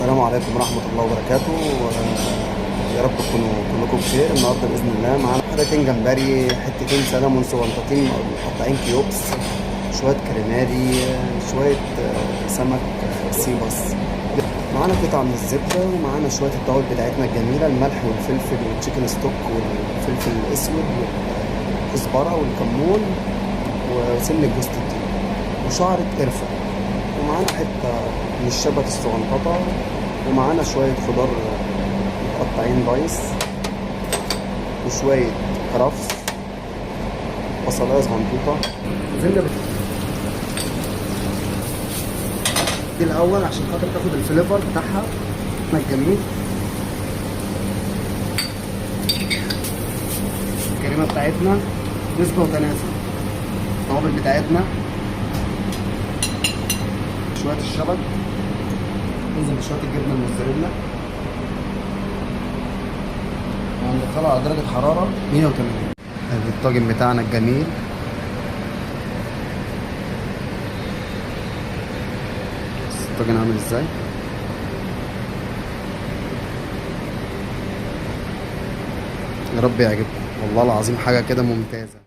السلام عليكم ورحمة الله وبركاته. يا رب تكونوا كلكم بخير. النهارده بإذن الله معانا حتتين جمبري، حتتين سلمون صغنطتين مقطعين cubes، شوية كاليماري، شوية سمك sea bass، معانا قطعة من الزبدة، ومعانا شوية التوابل بتاعتنا الجميلة، الملح والفلفل وال chicken stock والفلفل الأسود والكزبرة والكمون وسن جوز الطيب وشعرة قرفة، ومعانا حتة من الشبت الصغنططة، ومعانا شوية خضار متقطعين dice، وشوية كرفس، بصلاية صغنطوطة. نزلنا دي الأول عشان خاطر تاخد ال flavor بتاعها الجميل. الكريمة بتاعتنا نسبة وتناسب، التوابل بتاعتنا، شوية الشبت، ننزل بشوية الجبنة الموتزاريلا، وهندخلها على درجة حرارة 180. ادي الطاجن بتاعنا الجميل. الطاجن عامل ازاي؟ يا رب يعجبكم والله العظيم، حاجة كده ممتازة.